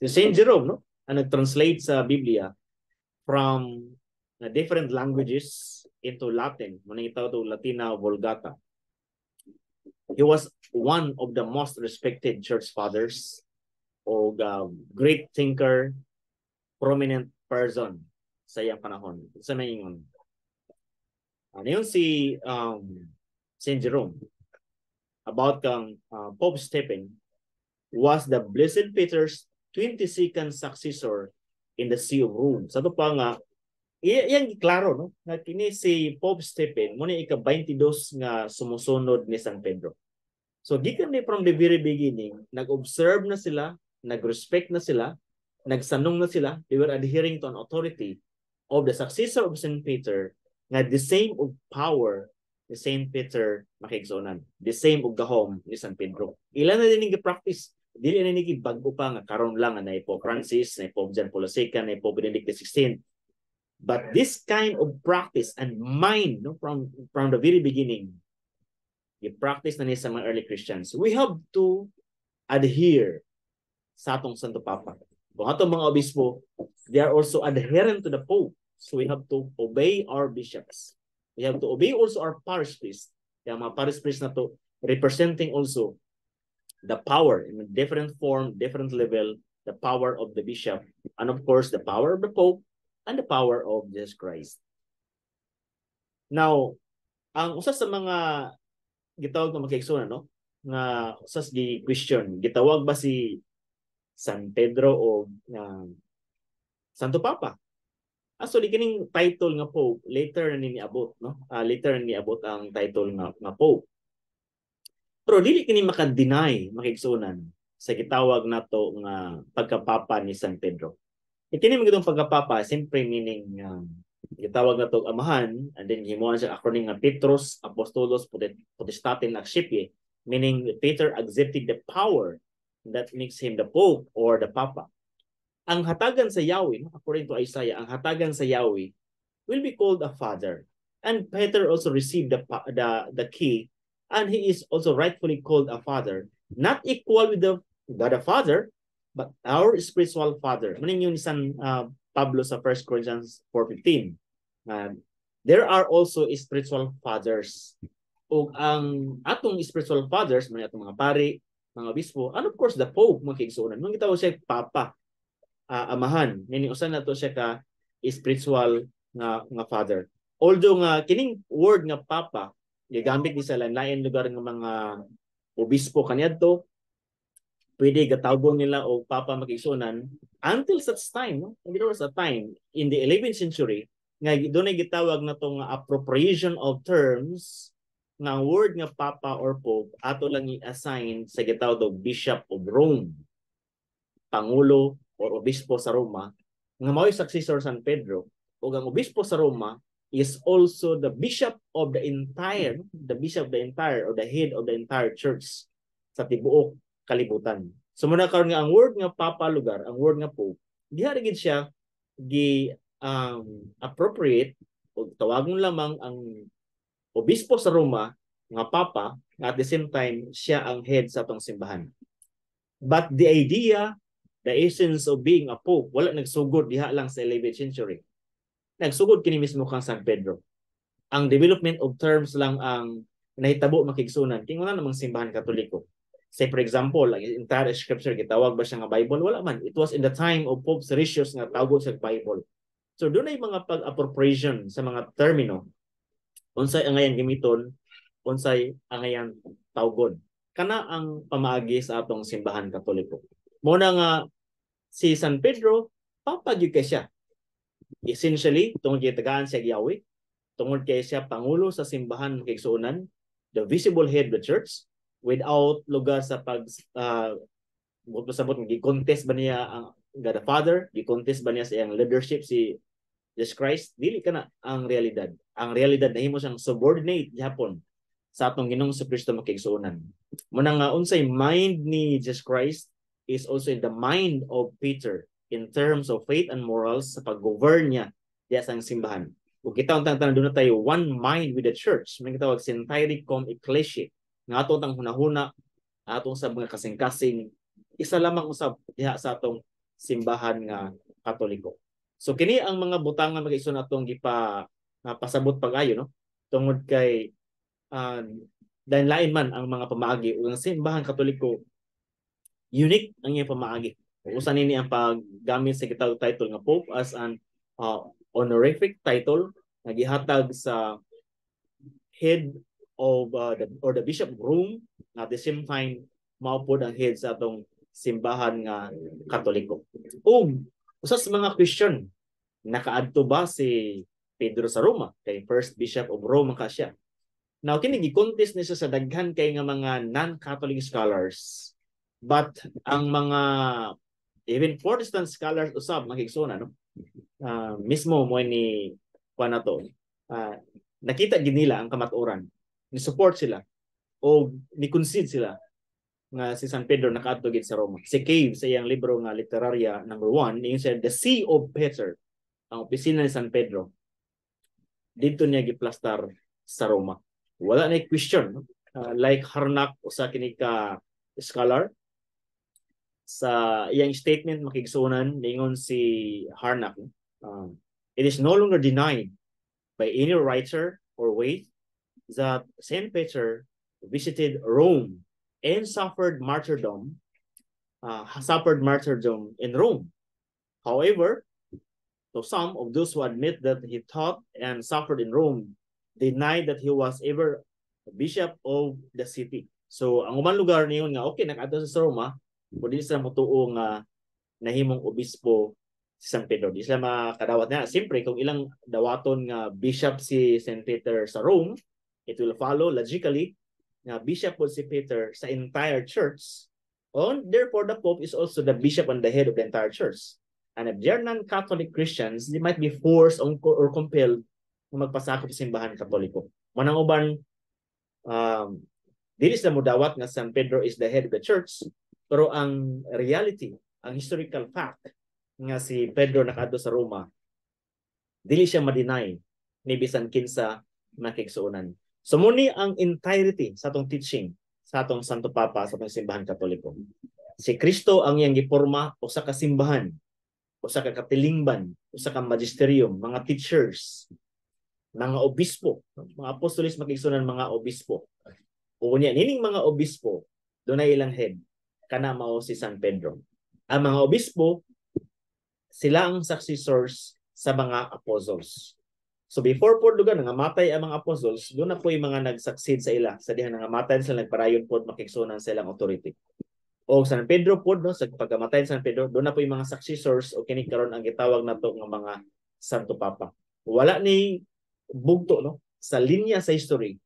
Si Saint Jerome, no, ang nag-translate sa Biblia from different languages into Latin, mao itaw to Latina Vulgata. He was one of the most respected church fathers o great thinker, prominent person sa iyang panahon. Sa maingon. Ano yun si Saint Jerome about kang Pope Stephen was the Blessed Peter's 22nd successor in the See of Rome. Sa to pa nga iyang klaro, no, nga kini si Pope Stephen mo ni ika-22 nga sumusunod ni San Pedro. So gikan ni from the very beginning, nag-observe na sila, nag-respect na sila Nagsanong na sila, they were adhering to an authority of the successor of St. Peter nga the same of power ni St. Peter, makigsuonan. The same og gahom ni San Pedro. Ila na din practice. Dili na ni bago pa nga karon lang nga naay Pope Francis, naay Pope John Paul II, naay Pope Benedict XVI. But this kind of practice and mind, no, from the very beginning, i-practice na ni sa mga early Christians. We have to adhere sa atong Santo Papa. Kung atong mga obispo, they are also adherent to the Pope. So we have to obey our bishops. We have to obey also our parish priest. Kaya mga parish priest na to, representing also the power in a different form, different level, the power of the bishop, and of course, the power of the Pope, and the power of Jesus Christ. Now, ang usa sa mga gitawag nga, mga, no? Nga usa sa gi question, gitawag ba si San Pedro o Santo Papa? Actually, kining title nga Pope later na ni niabot, no? Later na niabot ang title nga Pope. Pero dili kini maka-deny, makigsuonan, sa gitawag nato nga pagkapapa ni San Pedro. E kini man pagkapapa, siyempre meaning gitawag nato amahan, and then himuan siya acronym nga Petrus Apostolos Potestatem Accipiet, meaning Peter accepted the power that makes him the Pope or the Papa. Ang hatagan sa Yahweh, according to Isaiah, ang hatagan sa Yahweh will be called a father. And Peter also received the key, and he is also rightfully called a father. Not equal with the God the Father, but our spiritual father. Maning yung San Pablo sa 1 Corinthians 4:15. There are also spiritual fathers. O ang atong spiritual fathers, man atong mga pari, mga obispo, and of course the Pope, mga kaigsuonan. Mga gitawag siya papa, amahan. Meaning usa na to siya ka spiritual nga father. Although nga kining word nga papa gigamit ni sa lain-lain lugar ng mga obispo kaniadto, pwede gatawgon nila og papa, makigsuonan, until such time, no, there was a time in the 11th century nga dunay gitawag na tong appropriation of terms nga ang word nga papa or pope ato lang i-assign sa gitawag og Bishop of Rome, pangulo or obispo sa Roma nga mao'y successor San Pedro. Ug ang obispo sa Roma is also the bishop of the entire or the head of the entire church sa tibuok kalibutan. So muna karon nga ang word nga papa lugar, ang word nga pope, diha ra gid siya gi appropriate o tawagon lamang ang obispo sa Roma nga papa, nga at the same time siya ang head sa atong simbahan. But the idea, the essence of being a pope, wala nagsugod diha lang sa 11th century. Nagsugod kini mismo kang San Pedro. Ang development of terms lang ang nahitabo, makigsuonan. Kay wala namang simbahan Katoliko. Say, for example, ang entire scripture gitawag ba siya nga Bible? Wala man. It was in the time of Pope Sergius nga tawag sa Bible. So doon ay mga pag-appropriation sa mga termino. Unsay angayan gamiton, unsay angayan tawgon. Kana ang pamaagi sa atong simbahan Katoliko. Muna nga si San Pedro, papa gyud kay siya. Essentially, tungod kay tagaan siya Yahweh, tungod kay siya pangulo sa simbahan, makigsuonan, the visible head of the church, without lugar sa pag pasabot gi-contest ba niya ang God the Father, gi-contest ba niya sa iyang leadership si Jesus Christ? Dili kana ang realidad. Ang realidad, nahimo siyang subordinate gihapon sa atong Ginoong Kristo, makigsuonan. Muna nga unsay mind ni Jesus Christ is also in the mind of Peter in terms of faith and morals sa pag-govern niya diya sa simbahan. Ug kita ang tanan doon na tayo one mind with the church. May gitawag sentire cum ecclesia. Nga atong tang hunahuna, atong sa mga kasing-kasing, isa lamang usab diha sa atong simbahan nga Katoliko. So kini ang mga butang nga mag-ison atong gipa nga pasabot pag-ayo, no, tungod kay lain-lain man ang mga pamaagi ug ang simbahan Katoliko, unique ang iyang pamaagi. Usa nini ang paggamit sa gitawag title nga Pope as an honorific title nga gihatag sa head of the or the Bishop of Rome, at the same time mao pod ang head sa atong simbahan nga Katoliko. Ug usa sa mga question, nakaadto ba si Pedro sa Roma kay first bishop of Rome ka siya? Now kini gi-contest ni siya sa daghan kay nga mga non-Catholic scholars. But ang mga Even Protestant scholars usab, mga igsoon, no? Mismo mo ni kuan na to. Nakita gid nila ang kamatuoran. Ni support sila o ni concede sila nga si San Pedro nakaadto gid sa Roma. Si Cave, sa iyang libro nga Literaria number 1, niingon siya, the See of Peter, ang opisina ni San Pedro, didto niya giplastar sa Roma. Wala na question. No? Like Harnack, usa kini ka scholar, sa iyang statement, mga igsuonan, ningon si Harnack, "It is no longer denied by any writer or waith that Saint Peter visited Rome and suffered martyrdom in Rome. However, to some of those who admit that he taught and suffered in Rome deny that he was ever bishop of the city." So ang uban lugar niyon nga okay, nakaadto sa Roma, pero di sila motuo nga nahimong obispo si San Pedro. Di sila makadawat na. Siyempre, kung ilang dawaton nga bishop si St. Peter sa Rome, it will follow logically nga bishop po si Peter sa entire church. And therefore, the Pope is also the bishop and the head of the entire church. And if they're non-Catholic Christians, they might be forced or compelled na magpasakop sa Simbahan Katoliko. Manang uban, dili sila mudawat nga San Pedro is the head of the church, pero ang reality, ang historical fact nga si Pedro nakaadto sa Roma, dili siya ma-deny ni bisan kinsa, mga kaigsuonan. So muni ang entirety sa atong teaching sa atong Santo Papa, sa atong Simbahan Katoliko. Si Kristo ang iyang giporma usa ka simbahan, usa ka katilingban, usa ka magisterium, mga teachers, mga obispo, mga apostolis, mga kaigsuonan, mga obispo. O niya nining mga obispo, dunay ilang head, kana mao si San Pedro. Ang mga obispo, sila ang successors sa mga apostles. So before po dugan nga matay ang mga apostles, duna poy mga nag-succeed sa ila. Sa diha nga matay sila, nagparayon pod, mga kaigsuonan, sa ilang authority. O San Pedro pod, no, sa pagkamatay ni San Pedro, duna poy mga successors o kini karon ang gitawag nato nga mga Santo Papa. Wala ni bugto, no, sa linya sa history.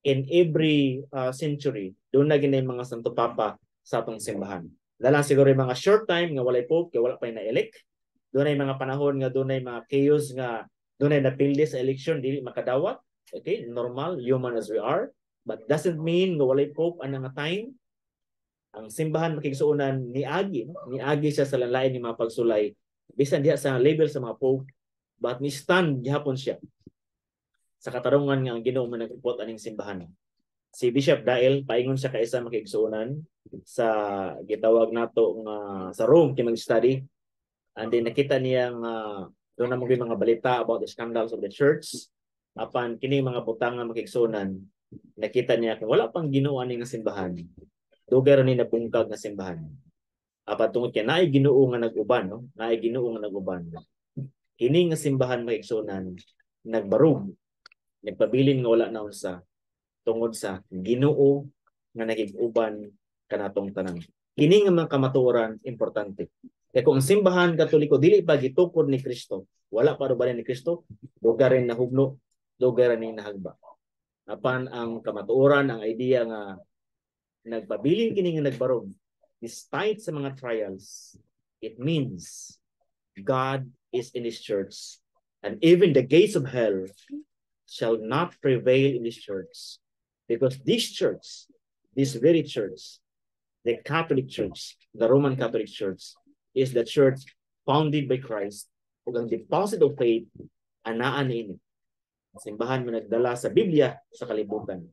In every century duna ginay mga Santo Papa sa atong simbahan. Dalang siguro yung mga short time nga walay pope kay wala pa na-elect. Dunay mga panahon nga dunay mga chaos nga dunay napildi sa election, dili makadawat. Okay, normal, human as we are. But doesn't mean nga walay pope ana nga time. Ang simbahan, mga kaigsuonan, niagi, no? Niagi siya sa lain ni mga pagsulay. Bisan diha sa label sa mga pope, but ni stand gihapon siya sa katarungan nga ang Ginoo man nag-upot aning simbahan. Si Bishop Dael, paingon siya kaisa, mga kaigsuonan, sa gitawag nato nga sa Rome kay mag-study, and then nakita niya nga duna man mga balita about the scandals of the church. Apan kini mga butang nga, mga kaigsuonan, nakita niya kung wala pang Ginoo ani nga simbahan, dugay ra ni nabungkag nga simbahan. Apan tungod kay naay Ginoo nga nag-uban, no, naay Ginoo nga nag-uban, kini nga simbahan, mga kaigsuonan, nagbarog, nagpabilin nga wala na unsa tungod sa Ginoo nga nakig-uban kanatong tanan. Kini nga mga kamatuoran importante. Kaya kung ang Simbahan Katoliko dili pa gitukod ni Kristo, wala pa ba ni Kristo, dugay rin nahugno, dugay rin nahagba. Apan ang kamatuoran, ang idea nga nagpabilin kini nga nagbarog despite sa mga trials, it means God is in His church. And even the gates of hell shall not prevail in this church. Because this church, this very church, the Catholic Church, the Roman Catholic Church, is the church founded by Christ ug ang deposit of faith anaa niini. Ang simbahan mo nagdala sa Biblia sa kalibutan.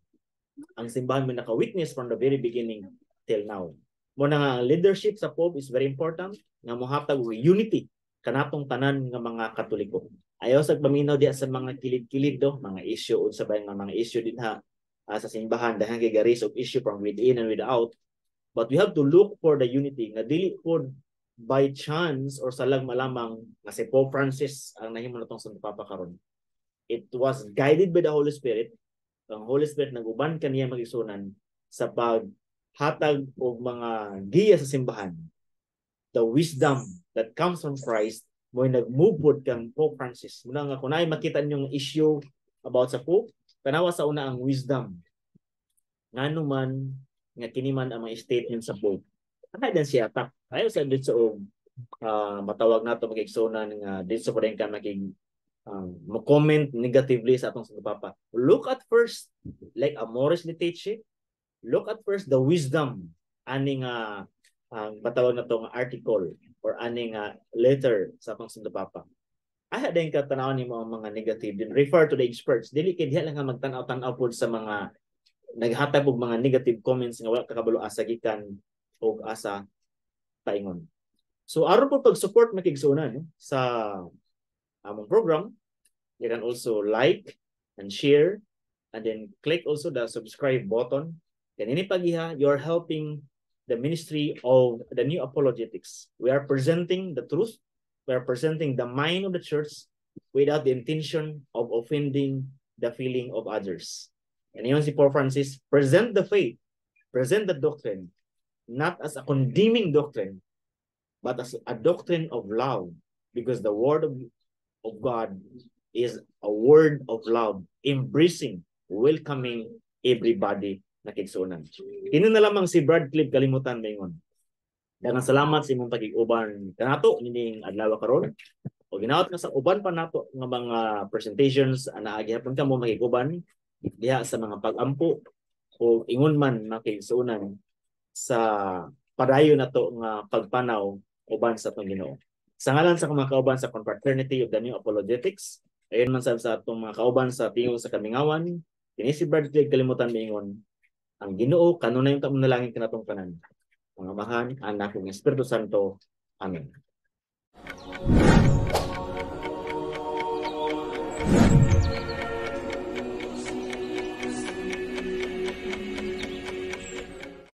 Ang simbahan mo naka-witness from the very beginning till now. Mao na nga ang leadership sa Pope is very important nga mohatag og unity kanatong tanan nga mga Katoliko. Ayaw sa paminaw diya sa mga kilid-kilid do, mga issue, unsa ba nga mga issue dinha sa simbahan, dahil kay garis of issue from within and without. But we have to look for the unity nga dili po by chance or salag malamang nga si Pope Francis ang nahimo natong Santo Papa karon. It was guided by the Holy Spirit. Ang Holy Spirit nag-uban kaniya, mga kaigsuonan, sa paghatag og mga giya sa simbahan. The wisdom that comes from Christ mo nag-move pod kang Pope Francis. Muna nga kung naay makita ninyong issue about sa Pope, tanawa sa una ang wisdom. Ngano man nga kini man ang mga statement sa Pope. Angay dan siya attack. Ayaw sa dito og Matawag nato, mga igsuonan, nga dito pa rin ka makig mo comment negatively sa atong Santo Papa. Look at first, like Amoris Laetitia, look at first the wisdom ani nga matawag na tong article or ani nga letter sa atong Santo Papa. Ay din ka tan-awon nimo ang mga negative din. Refer to the experts. Dili kay diha lang nga magtan-aw-tan-aw pod sa mga naghatag og mga negative comments nga wala ka kabalo asa gikan og asa paingon. So aron po pag-support, mga kaigsuonan, no, sa among program, you can also like and share and then click also the subscribe button. Kanini pagiha, you're helping the ministry of the New Apologetics. We are presenting the truth. We are presenting the mind of the church without the intention of offending the feeling of others. And yun si Pope Francis, present the faith, present the doctrine, not as a condemning doctrine, but as a doctrine of love, because the word of God is a word of love, embracing, welcoming everybody, mga kaigsuonan. Kini na lamang si Brad Cliff Kalimutan maingon. Daghang salamat sa imong pagig-uban kanato nining adlaw karon. O ginaot nga sa uban pa nato nga mga presentations anaa gihapon ka mo makig-uban diha sa mga pag-ampo o ingon man, mga kaigsuonan, sa padayon nato nga pagpanaw uban sa atong Ginoo. Sa ngalan sa mga kauban sa Confraternity of the New Apologetics, ayon man sa atong mga kauban sa Tingog sa Kamingawan, kini si Brad Cliff Kalimutan maingon, ang Ginoo kanunay unta manalangin kanatong tanan. Ang Amahan, Anak, ug Espiritu Santo. Amen.